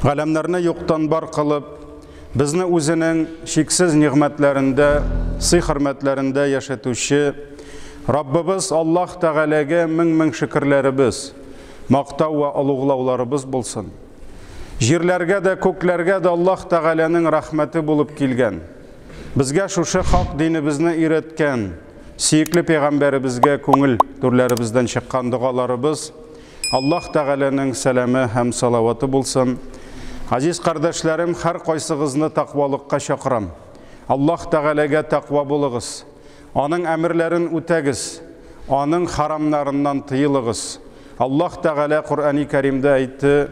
Галәмнәрне юктан бар кылып, безне үзенең чиксез нигъмәтләрендә, сый-хөрмәтләрендә яшәтүче Раббыбыз Аллаһ Тәгаләгә мең-мең шөкерләребез, мактау вә олуглауларыбыз булсын. Җирләргә дә, күкләргә дә Аллаһ Тәгаләнең рәхмәте булып килгән. Безгә шушы хак динебезне өйрәткән сөекле пәйгамбәребезгә күңел түрләребездән чыккан догаларыбыз, Аллаһ Тәгаләнең сәламе һәм салаваты булсын. Азиз кардәшләрем, һәр кайсыгызны тәкъвалыкка чакырам. Аллаһ Тәгаләгә тәкъва булыгыз. Аның әмерләрен үтәгез. Аның харамнарыннан тыелыгыз. Аллаһ Тәгалә Коръәни Кәримдә әйтте: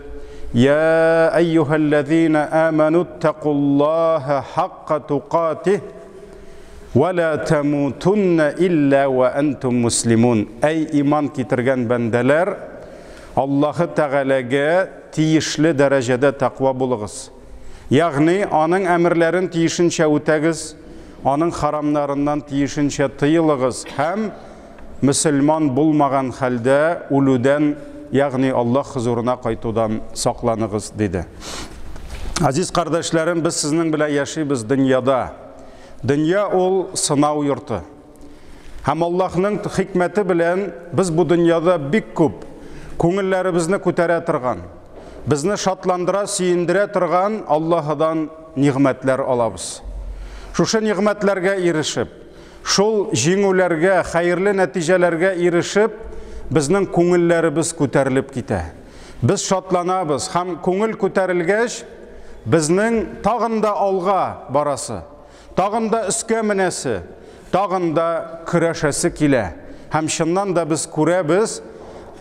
"Я әйюһәлләзина аману тәкуллаһа хакка тукатих Вә лә тәмутуннә илля вә әнтум муслимун. Әй иман китергән бәндәләр, Аллаһы Тәгаләгә тиешле дәрәҗәдә тәкъва булыгыз. Ягъни, Аның әмерләрен тиешенчә үтәгез, Аның харамнарыннан тиешенчә тыелыгыз һәм мөселман булмаган хәлдә үлүдән, ягъни Аллаһ хозурына кайтудан сакланыгыз, диде. Азиз кардәшләрем, без сезнең белән яшибез дөньяда. Дөнья ул сынау йорты. Һәм Аллаһның хикмәте белән без бу дөньяда бик күп күңелләребезне күтәрә торган, безне шатландыра, сөендерә торган Аллаһыдан нигъмәтләр алабыз. Шушы нигъмәтләргә ирешеп, шул җиңүләргә, хәерле нәтиҗәләргә ирешеп, безнең күңелләребез күтәрелеп китә. Без шатланабыз һәм күңел күтәрелгәч, безнең тагын да алга барасы, тагын да өскә менәсе, тагын да көрәшәсе килә. Һәм чыннан да без күрәбез,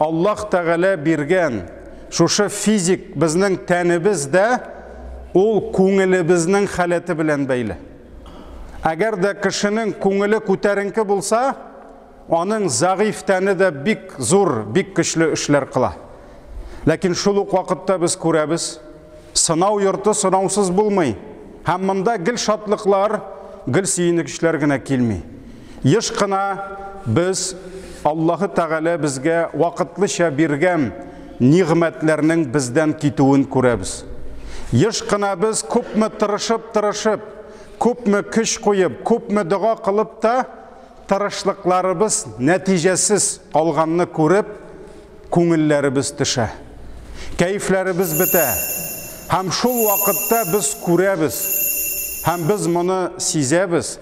Аллаһ Тәгалә биргән шушы физик безнең тәнебез дә ул күңелебезнең халәте белән бәйле. Әгәр дә кешенең күңеле күтәренке булса, Аның зәгыйфь тәне дә бик зур, бик көчле эшләр кыла. Ләкин шул ук вакытта без күрәбез, сынау йорты сынаусыз булмый. Һәм монда гел шатлыклар, гел сөенечләр генә килми. Еш кына без Аллаһы Тәгалә безгә вакытлыча биргән нигъмәтләрнең бездән китүен күрәбез. Еш кына без күпме тырышып-тырышып, күпме көч куеп, күпме дога кылып та, Тырышлыкларыбыз нәтиҗәсез калганны күреп, күңелләребез төшә. Кәефләребез бетә. Һәм шул вакытта без күрәбез һәм без моны сизәбез,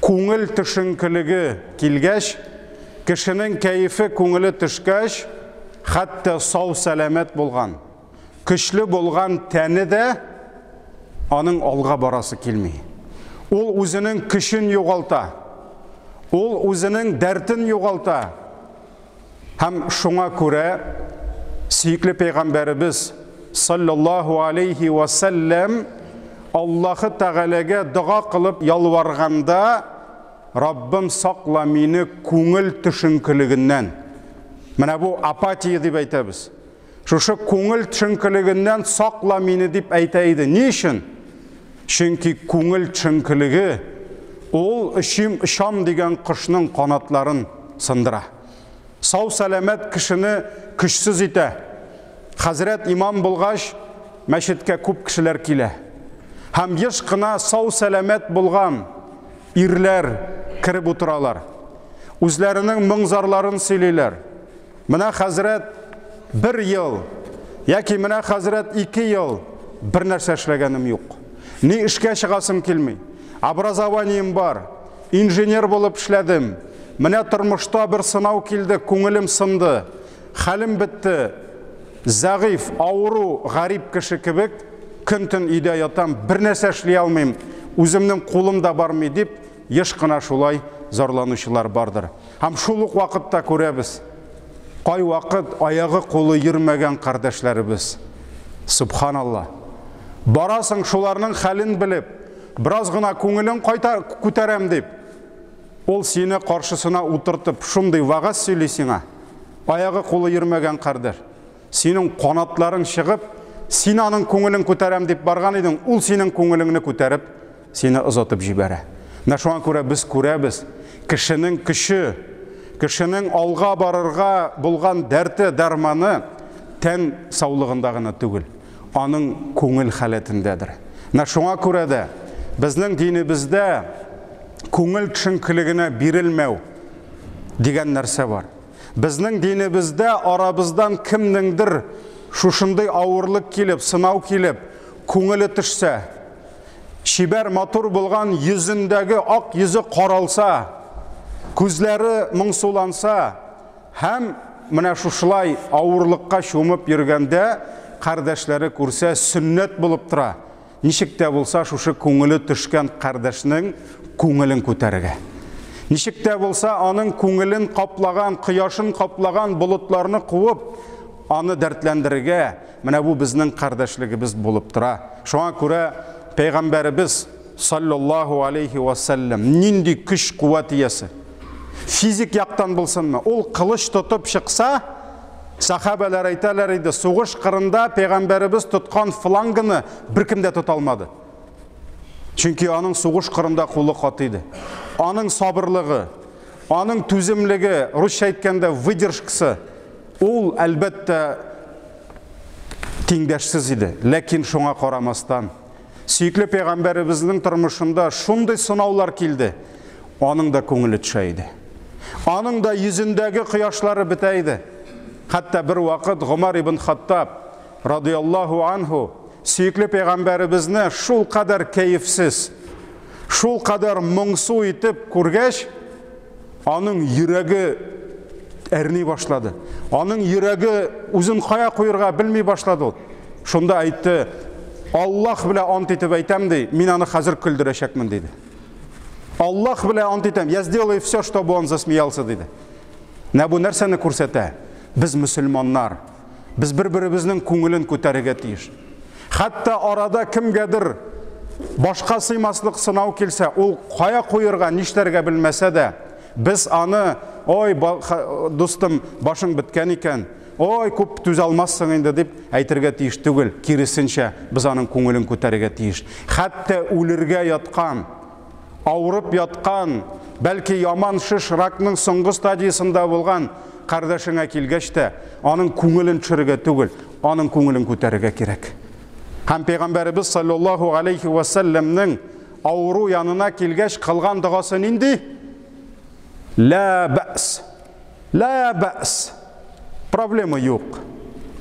күңел төшенкелеге килгәч, кешенең кәефе, күңеле төшкәч, хәтта сау-сәламәт булган, көчле булган тәне дә аның алга барасы килми. Ул үзенең көчен югалта. Ул үзенең дәртен югалта. Һәм шуңа күрә сөекле пәйгамбәребез саллаллаһу алейхи ва сәлләм Аллаһы Тәгаләгә дога кылып ялварганда, Раббым сакла мине күңел төшенкелегеннән. Менә бу апатия дип әйтәбез. Шушы күңел төшенкелегеннән сакла мине дип әйтә иде. Ни өчен? Чөнки күңел төшенкелеге ул өчим очам дигән кошның канатларын сындыра. Сау сәламәт кешене көчсез итә. Хәзрәт имам булгач, мәчеткә күп кешеләр килә. Һәм еш кына сау сәламәт булган ирләр кереп утыралар. Үзләренең моң-зарларын сөйлиләр. Менә хәзрәт бер ел, яки менә хәзрәт ике ел бер нәрсә эшләгәнем юк. Ни эшкә чыгасым килми. Образованием бар, инженер булып эшләдем. Менә тормышта бер сынау килде, күңелем сынды, хәлем бетте. Зәгыйфь, авыру, гарип кеше кебек көн-төн өйдә ятам, бер нәрсә эшли алмыйм, үземнең кулым да бармый дип, еш кына шулай зарланучылар бардыр. Һәм шул ук вакытта күрәбез, кайвакыт аягы-кулы йөрмәгән кардәшләребез. Субханалла. Барасың шуларның хәлен белеп, бераз гына күңелен кайта күтәрәм дип, ул сине каршысына утыртып, шундый вәгазь сөйли сиңа. Аягы-кулы йөрмәгән кардәш. Синең канатларың чыгып, син аның күңелен күтәрәм дип барган идең, ул синең күңелеңне күтәреп, сине озатып җибәрә. Менә шуңа күрә без күрәбез, кешенең көче, кешенең алга барырга булган дәрте, дәрманы тән саулыгында гына түгел. Аның күңел халәтендәдер. Менә шуңа күрә дә безнең динебездә күңел төшенкелегенә бирелмәү дигән нәрсә бар. Безнең динебездә арабыздан кемнеңдер шушындый авырлык килеп, сынау килеп, күңеле төшсә, чибәр матур булган йөзендәге ак йөзе каралса, күзләре моңсуланса һәм менә шушылай авырлыкка чумып йөргәндә кардәшләре күрсә, сөннәт булып тора. Ничек тә булса шушы күңеле төшкән кардәшнең күңелен күтәрергә. Ничек тә булса аның күңелен каплаган, кояшын каплаган болытларны куып, аны дәртләндерергә. Менә бу безнең кардәшлегебез булып тора. Шуңа күрә пәйгамбәребез саллаллаһу алейхи ва саллям нинди көч куәт иясе. Физик яктан булсынмы, ул кылыч тотып чыкса, сахабәләр әйтәләр иде, сугыш кырында пәйгамбәребез тоткан флангыны беркем дә тота алмады. Чөнки аның сугыш кырында кулы каты иде. Аның сабырлыгы, аның түземлеге, русча әйткәндә выдержкасы, ул әлбәттә тиңдәшсез иде. Ләкин шуңа карамастан, сөекле пәйгамбәребезнең тормышында шундый сынаулар килде, аның да күңеле төшә иде. Аның да йөзендәге кояшлары бетә иде. Хәтта бер вакыт Гомар ибн Хаттаб радиаллаһу анһу сөекле пәйгамбәребезне шул кадәр кәефсез, шул кадәр моңсу итеп күргәч, аның йөрәге әрни башлады. Аның йөрәге үзен кая куярга белми башлады ул. Шунда әйтте, Аллаһ белән ант итеп әйтәм ди, мин аны хәзер көлдерәчәкмен диде. Аллаһ белән ант итәм, я сделаю все, чтобы он засмеялся диде. Менә бу нәрсәне күрсәтә? Без мөселманнар. Без бер-беребезнең күңелен күтәрергә тиеш. Хәтта арада кемгәдер башка сыймаслык сынау килсә, ул кая куярга, нишләргә белмәсә дә, без аны, ой, дустым, башың беткән икән, ой, күп түзә алмассың инде дип әйтергә тиеш түгел. Киресенчә, без аның күңелен күтәрергә тиеш. Хәтта үлергә яткан, авырып яткан, бәлки яман шеш ракның соңгы стадиясендә булган кардәшеңә килгәч тә, аның күңелен төшерергә түгел, аның күңелен күтәрергә кирәк. Һәм пәйгамбәребез саллаллаһу алейхи ва сәлләмнең авыру янына килгәч кылган догасы нинди? Ла бәс. Ла бәс. Проблема юк.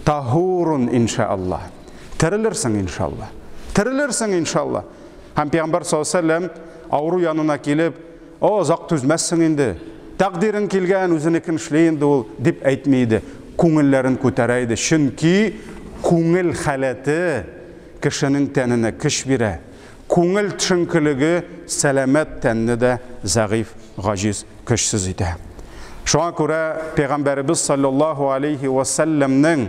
Тахурун иншаллах. Терелерсең иншаллах. Терелерсең иншаллах. Һәм пәйгамбәр саллаллаһу алейһи ва сәлләм авыру янына килеп, "О, озак түзмәссең инде. Тәкъдирең килгән, үзенекен эшли инде ул", дип әйтми иде. Күңелләрен күтәрә иде. Чөнки күңел халәте кешенең тәненә көч бирә. Күңел төшенкелеге сәламәт тәнне дә зәгыйф, гаҗиз, көчсез итә. Шуңа күрә пәйгамбәребез саллаллаһу алейхи ва сәлләмнең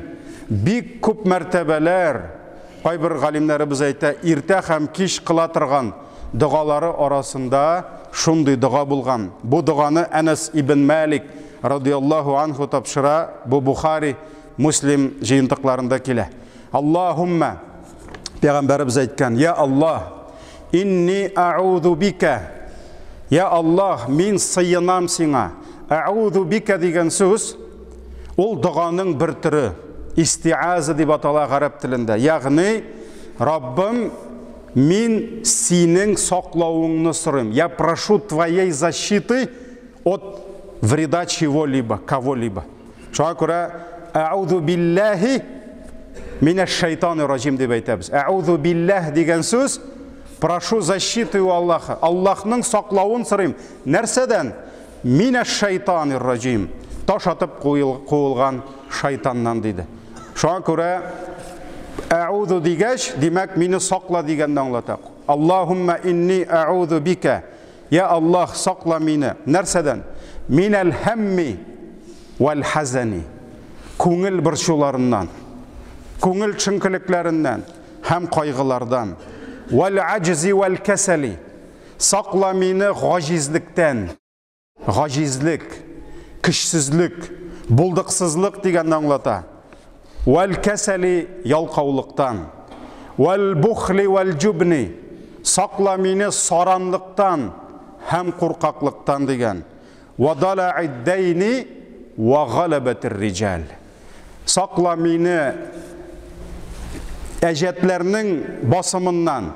бик күп мәртәбәләр, кайбер галимнәребез әйтә, иртә һәм кич кыла торган догалары арасында шундый дога булган. Бу доганы Әнәс ибн Малик радиаллаһу анху тапшыра, бу Бухари, Муслим җыентыкларында килә. Аллаһумма, пәйгамбәребез әйткән, я Аллаһ, инни а'уду бика. Я Аллаһ, мин сыенам сиңа. А'уду бика дигән сүз ул доганың бер төре. Истиаза дип атала гарәп телендә. Ягъни, Раббым, мин синең саклавыңны сорыйм. Я прошу твоей защиты от вреда чего-либо, кого-либо. Шуңа күрә а'уду биллаһи минәш шайтанир раҗим дип әйтәбез. А'уду биллаһ дигән сүз прошу защиты у Аллаха. Аллаһның саклавын сорыйм. Нәрсәдән? Минәш шайтанир раҗим. Таш атып куылган шайтаннан диде. Шуңа күрә а'уду дигәч, димәк, мине сакла дигәнне аңлата. Аллаһумма инни а'уду бика. Я Аллаһ, сакла мине. Нәрсәдән? Минәл һәмми вәл хазани. Күңел борчуларыннан, күңел төшенкелекләреннән һәм кайгылардан. Вәл аҗзи вәл кәсәли. Сакла мине гаҗизлектән. Гаҗизлек, көчсезлек, булдыксызлык дигәнне аңлата. Вәл кәсәли ялкаулыктан. Вәл бухли вәл җубни. Сакла мине саранлыктан һәм куркаклыктан дигән. Ва дала'ид-дайни ва галабатир риҗал. Сакла мине Әҗәтләрнең басымыннан,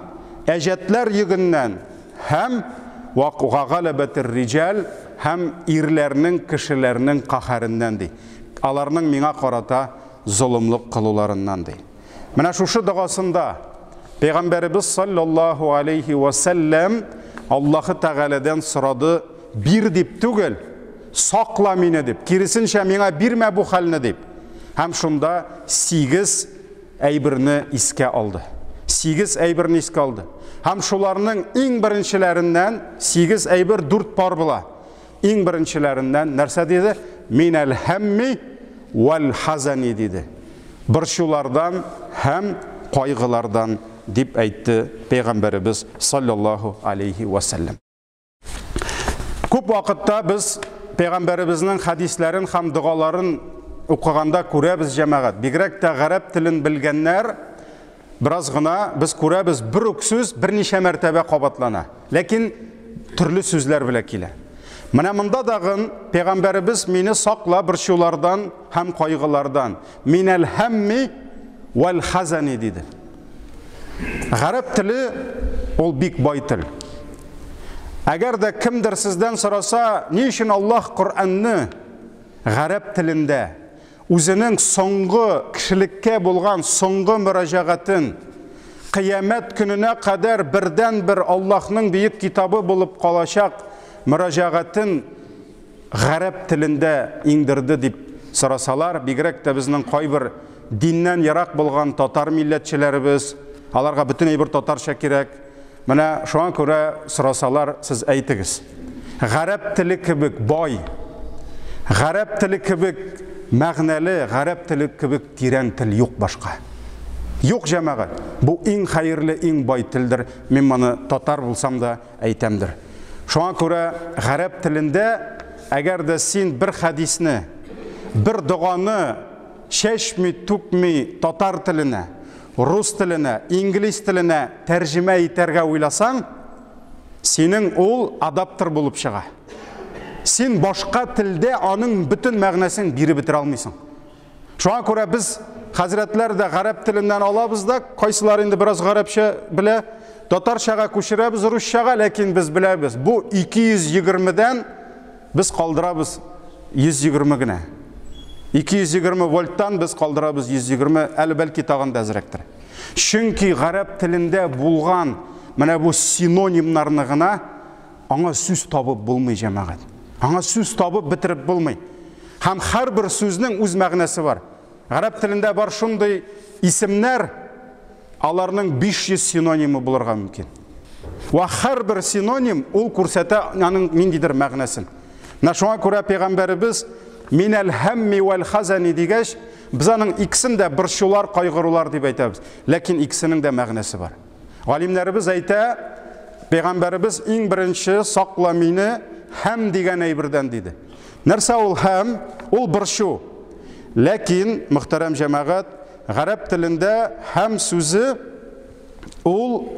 әҗәтләр йөгеннән һәм ва галәбәтер риҗал һәм ирләрнең, кешеләрнең каһәреннән ди. Аларның миңа карата золымлык кылуларыннан ди. Менә шушы догасында Пәйгамбәребез саллаллаһу алейхи ва сәлләм Аллаһы Тәгаләдән сорады, бир дип түгел, сакла мине дип, киресенчә миңа бирмә бу хәлне дип. Һәм шунда 8 әйберне искә алды. 8 әйберне искә алды. Һәм шуларның иң беренчеләреннән 8 әйбер 4 пар була. Иң беренчеләреннән нәрсә диде? Минәл һәмми вәл хазани диде. Борчулардан һәм кайгылардан дип әйтте Пәйгамбәребез саллаллаһу алейхи ва сәлләм. Күп вакытта без Пәйгамбәребезнең хәдисләрен һәм догаларын укыганда күрәбез җәмәгать. Бигрәк тә гарәп телен белгәннәр бераз гына без күрәбез бер үк сүз берничә мәртәбә кабатлана. Ләкин төрле сүзләр белән килә. Менә монда дагын Пәйгамбәребез мине сакла борчулардан һәм кайгылардан. Минәл һәмми вәл хазани диде. Гарәп теле ул бик бай тел. Әгәр дә кемдер сездән сораса, ни өчен Аллаһ Коръәнне гарәп телендә үзенең соңгы кешелеккә булган соңгы мөрәҗәгатен кыямәт көненә кадәр бердән-бер Аллаһның бөек китабы булып калачак мөрәҗәгатен гарәп телендә иңдерде дип сорасалар, бигрәк тә безнең кайбер диннән ерак булган татар милләтчеләребез, аларга бөтен әйбер татарча кирәк. Менә шуңа күрә сорасалар, сез әйтегез. Гарәп теле кебек бай, гарәп теле кебек мәгънәле, гарәп теле кебек тирән тел юк башка. Юк, җәмәгать. Бу иң хәерле, иң бай телдер. Мин моны татар булсам да әйтәмдер. Шуңа күрә гарәп телендә әгәр дә син бер хәдисне, бер доганы чәчми, түкми татар теленә, рус теленә, инглиз теленә тәрҗемә итәргә уйласаң, синең ул адаптер булып чыга. Син башка телдә аның бөтен мәгънәсен биреп бетерә алмыйсың. Шуңа күрә без хәзрәтләр дә гарәп теленнән алабыз да, кайсылар инде бераз гарәпчә белә, татарчага күчерәбез русчага, ләкин без беләбез, бу 220-дән без калдырабыз 120 генә. 220 вольттан без калдырабыз 120, әле бәлки тагын да әзрәктер. Чөнки гарәп телендә булган менә бу синонимнарны гына аңа сүз табып булмый, җәмәгать. Аңа сүз табып бетереп булмый. Һәм һәрбер сүзнең үз мәгънәсе бар. Гарәп телендә бар шундый исемнәр, аларның 500 синонимы булырга мөмкин. Вә һәрбер синоним ул күрсәтә аның ниндидер мәгънәсен. Менә шуңа күрә пәйгамбәребез минәл һәмми вәл хазани дигәч, без аның икесен дә борчулар, кайгырулар дип әйтәбез. Ләкин икесенең дә мәгънәсе бар. Галимнәребез әйтә, пәйгамбәребез иң беренче сакла мине һәм дигән әйбердән диде. Нәрсә ул һәм? Ул борчу. Ләкин, мөхтәрәм җәмәгать, гарәп телендә һәм сүзе ул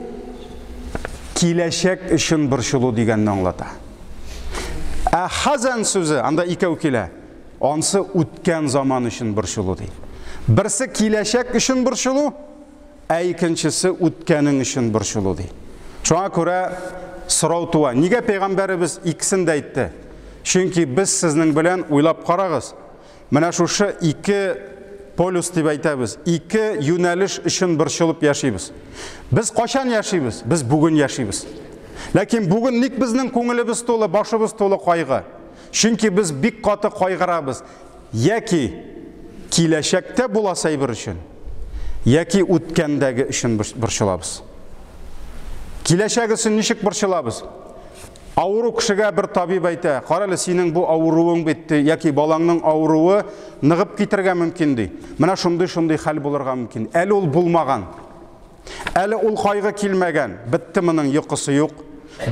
киләчәк өчен борчылу дигәнне аңлата. Ә хазан сүзе, анда икәү килә, ансы үткән заман өчен борчылу ди. Берсе киләчәк өчен борчылу, ә икенчесе үткәнең өчен борчылу ди. Шуңа күрә сорау туа. Нигә пәйгамбәребез икесен дә әйтте? Чөнки без сезнең белән уйлап карагыз. Менә шушы ике полюс дип әйтәбез. Ике юнәлеш өчен борчылып яшибез. Без кайчан яшибез? Без бүген яшибез. Ләкин бүген ник безнең күңелебез тулы, башыбыз тулы кайгы? Чөнки без бик каты кайгырабыз. Яки киләчәктә буласы әйбер өчен, яки үткәндәге өчен борчылабыз. Киләчәк өчен ничек борчылабыз? Авыру кешегә бер табиб әйтә, кара әле, синең бу авыруың бит, ди, яки балаңның авыруы ныгып китергә мөмкин, ди. Менә шундый-шундый хәл булырга мөмкин. Әле ул булмаган. Әле ул кайгы килмәгән. Бетте моның йокысы юк.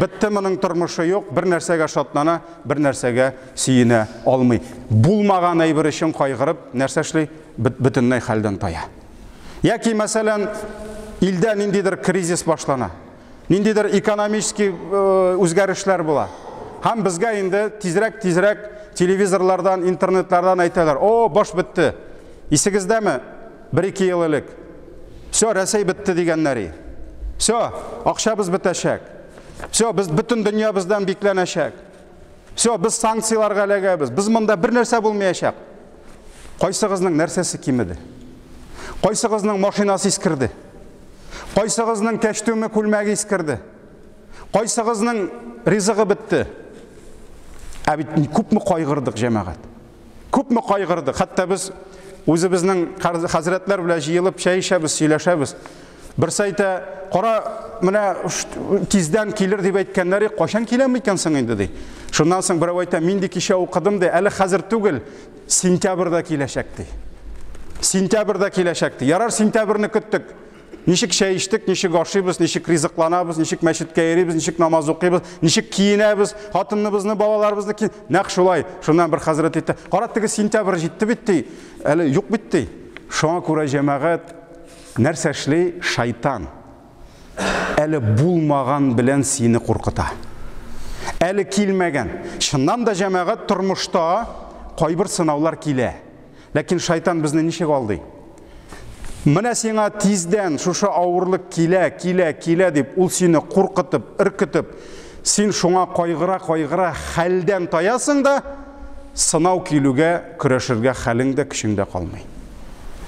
Бетте моның тормышы юк. Бер нәрсәгә шатлана, бер нәрсәгә сөенә алмый. Булмаган әйбер өчен кайгырып, нәрсә эшли? Бөтенләй хәлдән тая. Яки, мәсәлән, илдә ниндидер кризис башлана. Ниндидер экономический үзгәрешләр була. Һәм безгә инде тизрәк-тизрәк телевизорлардан, интернетлардан әйтәләр. О, баш бетте. Исегездәме? Бер-ике ел элек. Все, Рәсәй бетте дигәннәр. Все, акчабыз бетәчәк. Все, без бөтен дөнья бездән бикләнәчәк. Все, без санкцияләргә эләгәбез. Без монда бер нәрсә булмаячак. Кайсыгызның нәрсәсе кимеде? Кайсыгызның машинасы искерде? Кайсыгызның кәчтүме, күлмәге искерде? Кайсыгызның ризыгы бетте? Ә бит күпме кайгырдык, җәмәгать. Күпме кайгырдык. Хәтта без үзебезнең хәзрәтләр белән җыелып чәй эчәбез, сөйләшәбез. Берсе әйтә, кара, менә тиздән килер дип әйткәннәр, кайчан килә микән соң инде ди. Шуннан соң берәү әйтә, мин ди кичә укыдым ди, әле хәзер түгел, сентябрьдә киләчәк ди. Сентябрьдә киләчәк ди. Ярар, сентябрьне көттек. Ничек чәй эчтек, ничек ашыйбыз, ничек ризыкланабыз, ничек мәчеткә йөрибез, ничек намаз укыйбыз, ничек киенәбез, хатыныбызны, балаларыбызны ки... Нәкъ шулай. Шуннан бер хәзрәт әйтте, кара, теге сентябрь җитте бит ди, әле юк бит ди. Шуңа күрә җәмәгать нәрсә эшли? Шайтан. Әле булмаган белән сине куркыта. Әле килмәгән. Чыннан да җәмәгать тормышта кайбер сынаулар килә. Ләкин шайтан безне ничек алдый? Менә сиңа тиздән шушы авырлык килә, килә, килә дип, ул сине куркытып, өркетеп, син шуңа кайгыра-кайгыра хәлдән таясың да, сынау килүгә көрәшергә хәлең дә, көчең дә калмый.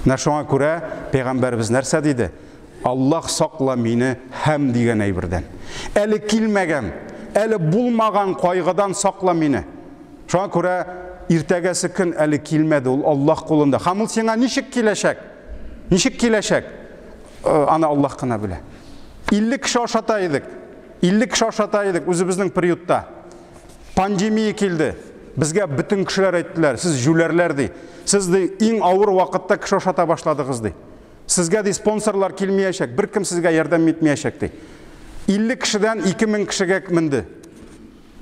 Менә шуңа күрә пәйгамбәребез нәрсә диде? Аллаһ сакла мине һәм дигән әйбердән. Әле килмәгән, әле булмаган кайгыдан сакла мине. Шуңа күрә иртәгәсе көн әле килмәде, ул Аллаһ кулында. Һәм ул сиңа ничек киләчәк? Ничек киләчәк? Аны Аллаһ кына белә. 50 кеше ашата идек. 50 кеше ашата идек үзебезнең приютта. Пандемия килде. Безгә бөтен кешеләр әйттеләр, сез җүләрләр ди. Сез ди иң авыр вакытта кеше ашата башладыгыз ди. Сезгә ди спонсорлар килмәячәк, беркем сезгә ярдәм итмәячәк ди. 50 кешедән 2000 кешегә менде.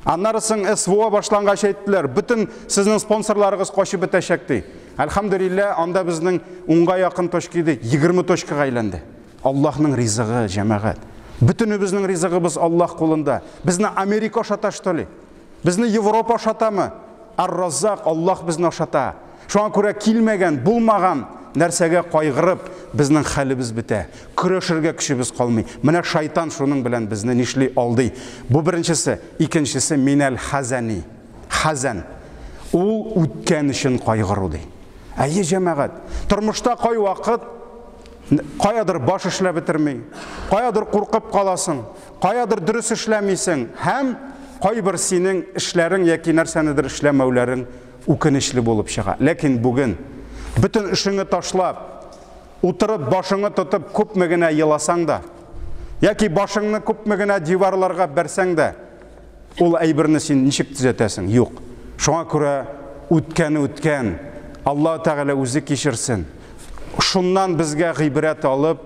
Аннары соң СВО башлангач әйттеләр, бөтен сезнең спонсорларыгыз качып бетәчәк ди. Әлхәмдүлилләһ, анда безнең унга якын точка иде, 20 точкага әйләнде. Аллаһның ризыгы, җәмәгать. Бөтенебезнең ризыгыбыз Аллаһ кулында. Безне Америка ашата, что ли? Безне Европа ашатамы? Ар-Раззак, Аллаһ безне ашата. Шуңа күрә килмәгән, булмаган нәрсәгә кайгырып, безнең хәлебез бетә. Көрәшергә көчебез калмый. Менә шайтан шуның белән безне нишли алдый. Бу беренчесе. Икенчесе минәл хазани. Хазан. Ул үткән өчен кайгыру ди. Әйе, җәмәгать. Тормышта кайвакыт каядыр баш эшләп бетерми, каядыр куркып каласың, каядыр дөрес эшләмисең һәм кайбер синең эшләрең яки нәрсәнедер эшләмәүләрең үкенечле булып чыга. Ләкин бүген бөтен эшеңне ташлап, утырып башыңны тотып күпме генә еласаң да, яки башыңны күпме генә диварларга бәрсәң дә, ул әйберне син ничек төзәтәсең? Юк. Шуңа күрә үткәне үткән, Аллаһ Тәгалә үзе кичерсен. Шуннан безгә гыйбрәт алып,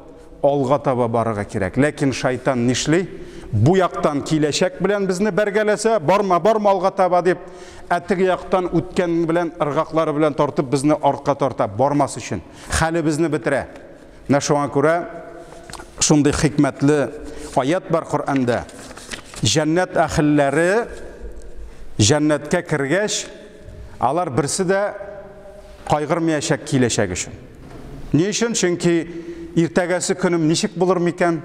алга таба барырга кирәк. Ләкин шайтан нишли? Бу яктан киләчәк белән безне бәргәләсә, барма, барма алга таба дип, ә теге яктан үткән белән ыргаклары белән тартып безне артка тарта, бармас өчен. Хәлебезне бетерә. Менә шуңа күрә шундый хикмәтле аят бар Коръәндә. Җәннәт әһелләре җәннәткә кергәч, алар берсе дә кайгырмаячак киләчәк өчен. Ни өчен? Чөнки иртәгәсе көнем ничек булыр микән?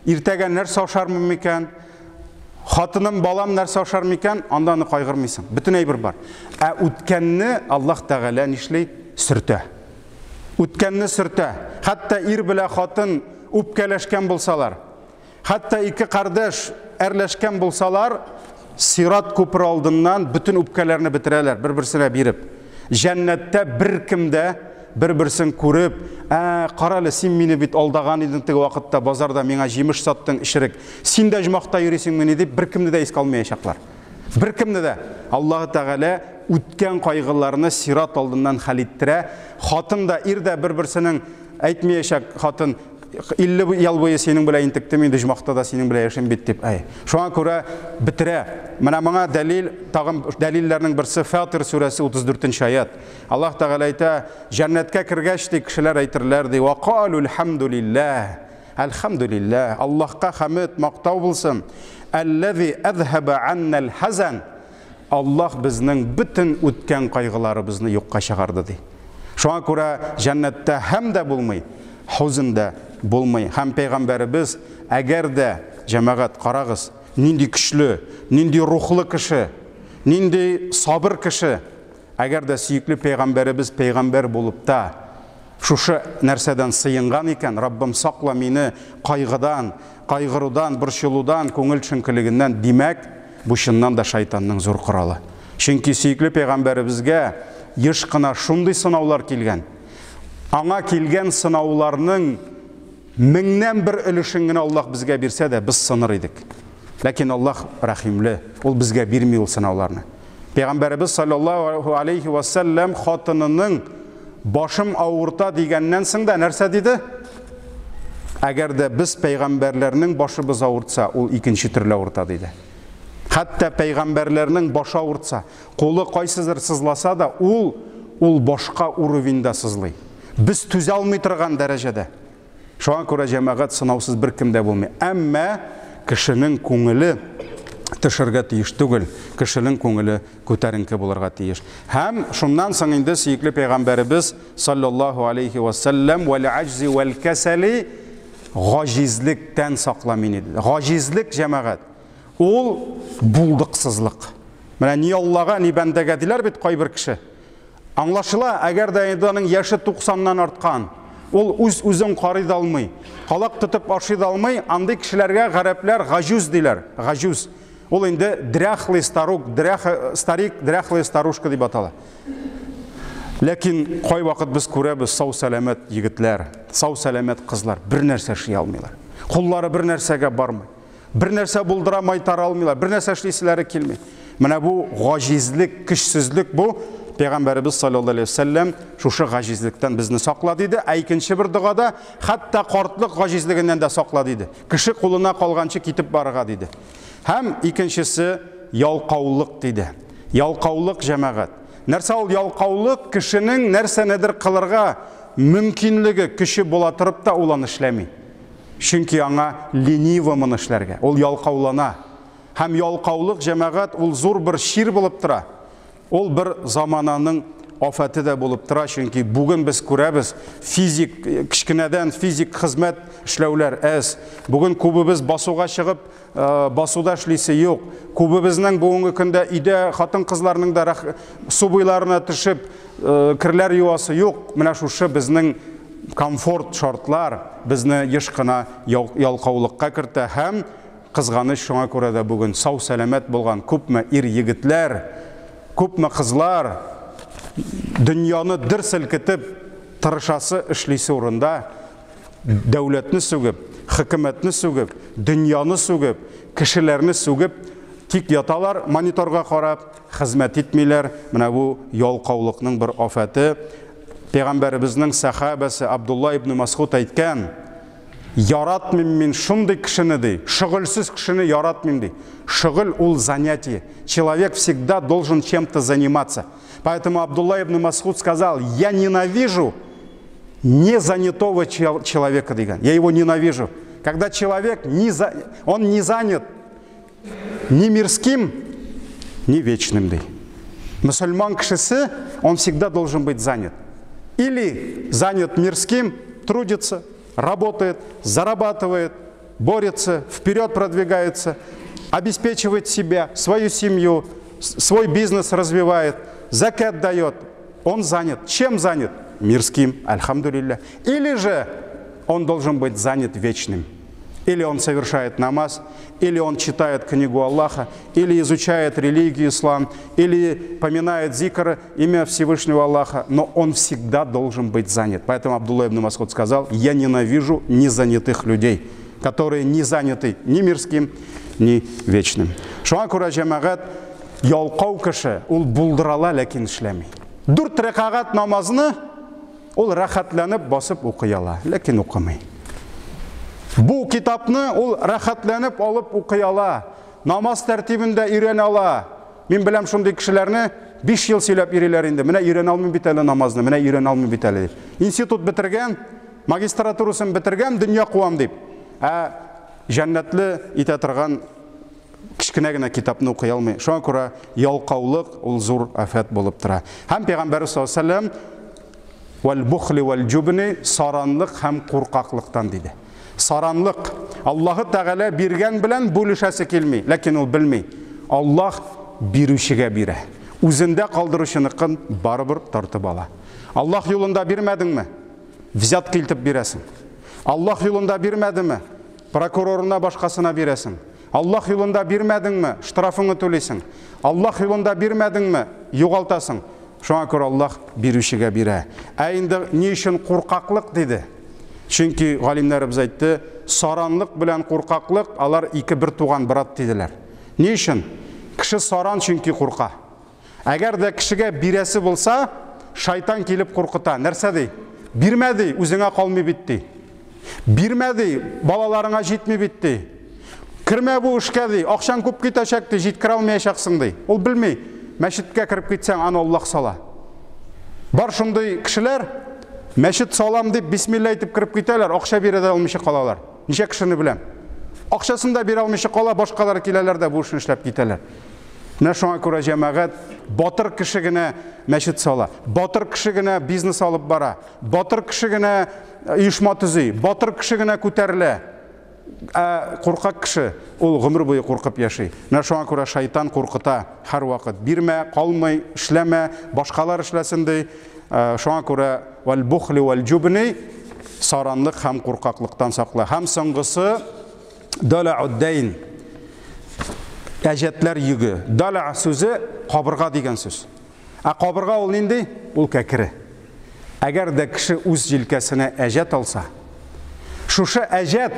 Иртәгә нәрсә ашармын микән? Хатыным, балам нәрсә ашар микән? Анда аны кайгырмыйсың. Бөтен әйбер бар. Ә үткәнне Аллаһ Тәгалә нишли? Сөртә. Үткәнне сөртә. Хәтта ир белән хатын үпкәләшкән булсалар, хәтта ике кардәш әрләшкән булсалар, сират күпере алдыннан бөтен үпкәләрне бетерәләр, бер-берсенә биреп. Җәннәттә беркем дә бер-берсен күреп, ә, карале, син мине бит алдаган идең теге вакытта, базарда миңа җимеш саттың, ишерек. Син дә оҗмахта йөрисеңмени дип, беркемне дә искә алмаячаклар. Беркемне дә. Аллаһы Тәгалә үткән кайгыларны сират алдыннан хәл иттерә. Хатын да, ир дә бер-берсенең әйтмәячәк, хатын 50 ел буе синең белән интектем, инде оҗмахта да синең белән яшим бит дип. Әй. Шуңа күрә бетерә. Менә моңа дәлил, тагын дәлилләрнең берсе Фатир сүрәсе 34 аят. Аллаһ Тәгалә әйтә, җәннәткә кергәч ди кешеләр әйтерләр ди, ва калу әлхәмдулиллаһ. Әлхәмдулиллаһ, Аллаһка хәмд, мактау булсын. Әлләзи әзһәбә аннал хазан. Аллаһ безнең бөтен үткән кайгыларыбызны юкка чыгарды ди. Шуңа күрә җәннәттә һәм дә булмый, хузн дә булмый. Һәм пәйгамбәребез, әгәр дә, җәмәгать, карагыз, нинди көчле, нинди рухлы кеше, нинди сабыр кеше, әгәр дә сөекле пәйгамбәребез пәйгамбәр булып та, шушы нәрсәдән сыенган икән, Раббым сакла мине кайгыдан, кайгырудан, борчылудан, күңел төшенкелегеннән, димәк, бу чыннан да шайтанның зур коралы. Чөнки сөекле пәйгамбәребезгә еш кына шундый сынаулар килгән. Аңа килгән сынауларның меңнән бер өлешен генә Аллаһ безгә бирсә дә, без сыныр идек. Ләкин Аллаһ рәхимле, ул безгә бирми ул сынауларны. Пәйгамбәребез саллаллаһу алейхи ва сәлләм хатынының башым авырта дигәннән соң да нәрсә диде? Әгәр дә без пәйгамбәрләрнең башыбыз авыртса, ул икенче төрле авырта диде. Хәтта пәйгамбәрләрнең башы авыртса, кулы кайсыдыр сызласа да, ул ул башка уровеньда сызлый. Без түзә алмый торган дәрәҗәдә. Шуңа күрә җәмәгать сынаусыз беркем дә булмый. Әмма кешенең күңеле төшергә тиеш түгел, кешенең күңеле күтәренке булырга тиеш. Һәм шуннан соң инде сөекле пәйгамбәребез саллаллаһу алейхи ва саллям вәл аҗзи вәл кәсәли гаҗизлектән сакла мине диде. Гаҗизлек җәмәгать ул булдыксызлык. Менә ни Аллага, ни бәндәгә диләр бит кайбер кеше. Аңлашыла, әгәр дә инде аның яше 90-нан арткан, ул үз-үзен карый да алмый, калак тотып ашый да алмый, андый кешеләргә гарәпләр гаҗүз диләр, гаҗүз. Ул инде дряхлый старук, дрях, старик, дряхлая старушка дип атала. Ләкин кайвакыт без күрәбез сау-сәламәт егетләр, сау-сәламәт кызлар бер нәрсә эшли алмыйлар. Куллары бер нәрсәгә бармый. Бер нәрсә булдыра майтара алмыйлар, бер нәрсә эшлиселәре килми. Менә бу гаҗизлек, көчсезлек бу. Пәйгамбәребез саллаллаһу алейһи вәсәлләм шушы гаҗизлектән безне сакла диде. Ә икенче бер догада хәтта картлык гаҗизлегеннән дә сакла диде. Кеше кулына калганчы китеп барырга диде. Һәм икенчесе ялкаулык диде. Ялкаулык җәмәгать. Нәрсә ул ялкаулык? Кешенең нәрсәнедер кылырга мөмкинлеге, көче була торып та ул аны эшләми. Чөнки аңа лениво моны эшләргә. Ул ялкаулана. Һәм ялкаулык җәмәгать ул зур бер чир булып тора. Ул бер замананың афәте дә булып тора, чөнки бүген без күрәбез, физик, кечкенәдән физик хезмәт эшләүләр әз. Бүген күбебез басуга чыгып, басуда эшлисе юк. Күбебезнең бүгенге көндә өйдә хатын-кызларның да су буйларына төшеп, керләр юасы юк. Менә шушы безнең комфорт шартлар безне еш кына ялкаулыкка кертә һәм кызганыч шуңа күрә дә бүген сау-сәламәт булган күпме ир-егетләр, күпме кызлар дөньяны дер селкетеп тырышасы, эшлисе урында дәүләтне сүгеп, хөкүмәтне сүгеп, дөньяны сүгеп, кешеләрне сүгеп тик яталар, мониторга карап, хезмәт итмиләр. Менә бу ялкаулыкның бер афәте. Пәйгамбәребезнең сәхабәсе Абдулла ибн Масхуд әйткән, яратмыйм мин шундый кешене ди, шөгыльсез кешене яратмыйм ди. Шөгыль ул занятие. Человек всегда должен чем-то заниматься. Поэтому Абдулла ибн Масхуд сказал, я ненавижу незанятого человека, дигән. Я его ненавижу. Когда человек не за, он не занят ни мирским, ни вечным, ди. Мусульман кешесе, он всегда должен быть занят. Или занят мирским, трудится, работает, зарабатывает, борется, вперед продвигается, обеспечивает себя, свою семью, свой бизнес развивает, закят дает. Он занят. Чем занят? Мирским, альхамдулилля. Или же он должен быть занят вечным. Или он совершает намаз, или он читает книгу Аллаха, или изучает религию ислам, или поминает зикр, имя Всевышнего Аллаха, но он всегда должен быть занят. Поэтому Абдулла ибн Масхуд сказал, я ненавижу незанятых людей, которые не заняты ни мирским, ни вечным. Шуңа күрә җәмәгать ялкау кеше, ул булдыра ала, ләкин эшләми. Дүрт рәкәгать намазны ул рәхәтләнеп басып укый ала, ләкин укымый. Бу китапны ул рәхәтләнеп алып укый ала, намаз тәртибен дә өйрәнә ала. Мин беләм шундый кешеләрне, 5 ел сөйләп йөриләр инде. Менә өйрәнә алмыйм бит әле намазны, менә өйрәнә алмыйм бит әле дип. Институт бетергән, магистратурасын бетергән, дөнья куам дип. Ә җәннәтле итә торган кечкенә генә китапны укый алмый. Шуңа күрә ялкаулык ул зур афәт булып тора. Һәм Пәйгамбәрбез саллаллаһу алейһи ва сәлләм. Вәл бухли вәл җубни, саранлык һәм куркаклыктан, диде. Саранлык. Аллаһы Тәгалә биргән белән бүлешәсе килми, ләкин ул белми. Аллаһ бирүчегә бирә. Үзендә калдыручыныкын барыбер тартып ала. Аллаһ юлында бирмәдеңме? Взятка илтеп бирәсең. Аллаһ юлында бирмәдеме? Прокурорына, башкасына бирәсең. Аллаһ юлында бирмәдеңме? Штрафыңны түлисең. Аллаһ юлында бирмәдеңме? Югалтасың. Шуңа күрә Аллаһ бирүчегә бирә. Ә инде ни өчен куркаклык диде? Чөнки галимнәребез әйтте, саранлык белән куркаклык алар ике бер туган брат диделәр. Ни өчен? Кеше саран, чөнки курка. Әгәр дә кешегә бирәсе булса, шайтан килеп куркыта. Нәрсә ди? Бирмә ди, үзеңә калмый бит ди. Бирмә ди, балаларыңа җитми бит ди. Кермә бу эшкә ди, акчаң күп китәчәк ди, җиткерә алмаячаксың ди. Ул белми, мәчеткә кереп китсәң, аны Аллаһ сала. Бар шундый кешеләр, мәчет салам дип бисмилла әйтеп кереп китәләр, акча бирә дә алмыйча калалар. Ничә кешене беләм. Акчасын да бирә алмыйча кала, башкалар киләләр дә бу эшне эшләп китәләр. Менә шуңа күрә, җәмәгать, батыр кеше генә мәчет сала, батыр кеше генә бизнес алып бара, батыр кеше генә оешма төзи, батыр кеше генә күтәрелә. Ә куркак кеше ул гомер буе куркып яши. Менә шуңа күрә шайтан куркыта һәрвакыт. Бирмә, калмый, эшләмә, башкалар эшләсен ди. Шуңа күрә вәл бухли вәл җубни, саранлык һәм куркаклыктан сакла. Һәм соңгысы далауддайн, әҗәтләр йөге. Дала сүзе кабырга дигән сүз. Ә кабырга ул нинди? Ул кәкре. Әгәр дә кеше үз җилкәсенә әҗәт алса, шушы әҗәт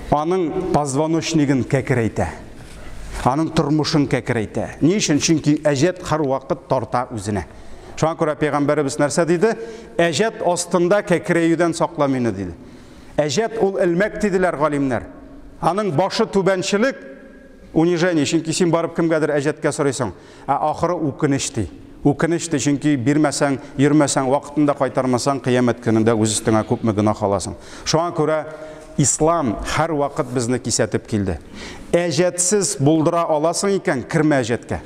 аның позвоночнигын кәкрәйтә. Аның тормышын кәкрәйтә. Ни өчен? Чөнки әҗәт һәрвакыт тарта үзенә. Шуңа күрә пәйгамбәребез нәрсә диде? Әҗәт астында кәкрәюдән сакла мине, диде. Әҗәт ул элмәк диделәр галимнәр. Аның башы түбәнчелек, унижение, чөнки син барып кемгәдер әҗәткә сорыйсың. Ә ахыры үкенеч ди. Үкенеч ди, чөнки бирмәсәң, йөрмәсәң, вакытында кайтармасаң, кыямәт көнендә үз өстеңә күпме гөнаһ аласың. Шуңа күрә ислам һәрвакыт безне кисәтеп килде. Әҗәтсез булдыра аласың икән, кермә әҗәткә.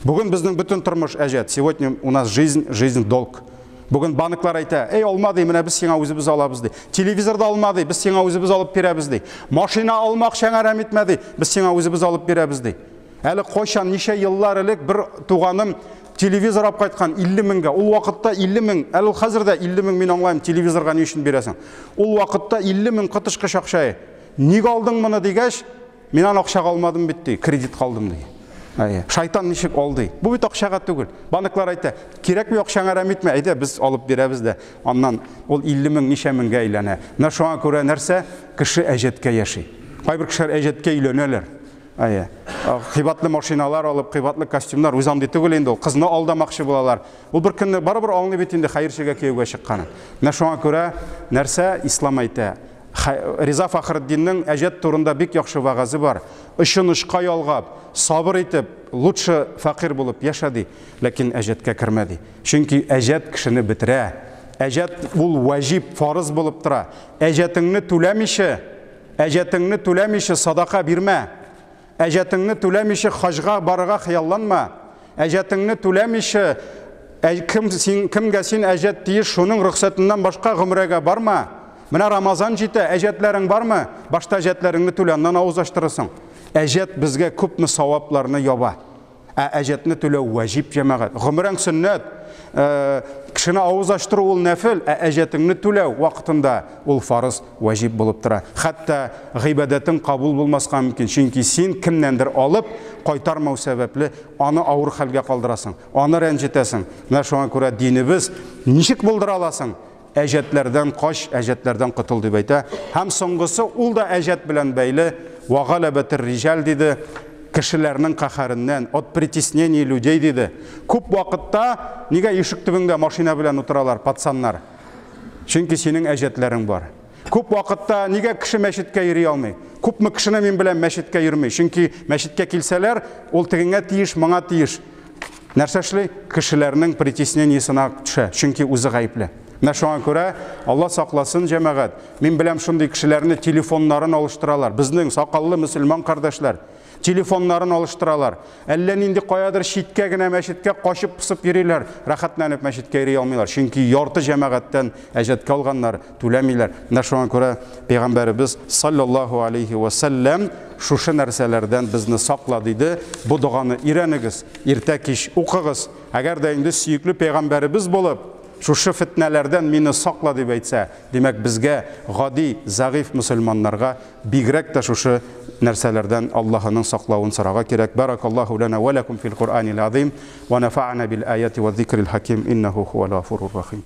Бүген безнең бөтен тормыш әҗәт. Сегодня у нас жизнь, жизнь долг. Бүген банклар әйтә, эй, алма ди, менә без сиңа үзебез алабыз ди. Телевизор да алма ди, без сиңа үзебез алып бирәбез ди. Машина алма, акчаңа әрәм итмә ди, без сиңа үзебез алып бирәбез ди. Әле кайчан, ничә еллар элек бер туганым телевизор алып кайткан 50 меңгә. Ул вакытта 50 мең, әле ул хәзер дә 50 мең мин аңлыйм, телевизорга ни өчен бирәсең? Ул вакытта 50 мең коточкыч акча. Ник алдың моны дигәч, мин аны акчага алмадым бит ди, кредит алдым ди. Әйе. Шайтан ничек алдый? Бу бит акчага түгел. Банклар әйтә, кирәкми, акчаңа әрәм итмә, әйдә без алып бирәбез дә. Аннан ул 50 мең ничә меңгә әйләнә. Менә шуңа күрә нәрсә? Кеше әҗәткә яши. Кайбер кешеләр әҗәткә өйләнәләр. Әйе. Кыйбатлы машиналар алып, кыйбатлы костюмнар, үзе андый түгел инде ул. Кызны алдамакчы булалар. Ул бер көнне барыбер аңлый бит инде хәерчегә кияүгә чыкканын. Менә шуңа күрә нәрсә ислам әйтә? Риза Фахретдиннең әҗәт турында бик яхшы вәгазе бар. Очын очка ялгап, сабыр итеп, лучше фәкыйрь булып яшә ди, ләкин әҗәткә кермә ди. Чөнки әҗәт кешене бетерә. Әҗәт ул ваҗиб, фарыз булып тора. Әҗәтеңне түләмичә, әҗәтеңне түләмичә садака бирмә. Әҗәтеңне түләмичә хаҗга барырга хыялланма. Әҗәтеңне түләмичә, кем син, кемгә син әҗәт тиеш, шуның рөхсәтеннән башка гомрәгә барма. Менә Рамазан җитә, әҗәтләрең бармы? Башта әҗәтләреңне түлә, аннан авыз ачтырырсың. Әҗәт безгә күпме савапларны яба. Ә әҗәтне түләү ваҗиб, җәмәгать. Гомрәң сөннәт, кешене авыз ачтыру ул нәфел, ә әҗәтеңне түләү вакытында ул фарыз, ваҗиб булып тора. Хәтта гыйбадәтең кабул булмаска мөмкин, чөнки син кемнәндер алып, кайтармау сәбәпле аны авыр хәлгә калдырасың, аны рәнҗетәсең. Менә шуңа күрә динебез ничек булдыра аласың? Әҗәтләрдән кач, әҗәтләрдән котыл дип әйтә. Һәм соңгысы ул да әҗәт белән бәйле. Ва галәбәтер риҗал диде, кешеләрнең каһәреннән, от притеснения людей диде. Күп вакытта нигә ишек төбеңдә машина белән утыралар пацаннар? Чөнки синең әҗәтләрең бар. Күп вакытта нигә кеше мәчеткә йөри алмый? Күпме кешене мин беләм мәчеткә йөрми. Чөнки мәчеткә килсәләр, ул тегеңә тиеш, моңа тиеш. Нәрсә эшли? Кешеләрнең притеснениесына төшә, чөнки үзе гаепле. Менә шуңа күрә, Алла сакласын, җәмәгать, мин беләм шундый кешеләрне телефоннарын алыштыралар. Безнең сакаллы мөселман кардәшләр телефоннарын алыштыралар. Әллә нинди каядыр читкә генә мәчеткә качып пысып йөриләр, рәхәтләнеп мәчеткә йөри алмыйлар. Чөнки ярты җәмәгатьтән әҗәткә алганнар, түләмиләр. Менә шуңа күрә пәйгамбәребез саллаллаһу алейхи ва сәлләм шушы нәрсәләрдән безне сакла диде. Бу доганы өйрәнегез, иртә кич укыгыз. Әгәр дә инде сөекле пәйгамбәребез булып, шушы фетнәләрдән мине сакла дип әйтсә, димәк, безгә, гади, зәгыйфь мөселманнарга бигрәк тә шушы нәрсәләрдән Аллаһының саклавын сорарга кирәк. Баракаллаһу лана ва лакум фил Куръанил азим ва нафа'ана бил аяти ва зикрил хаким иннаху хуал гафурур рахим.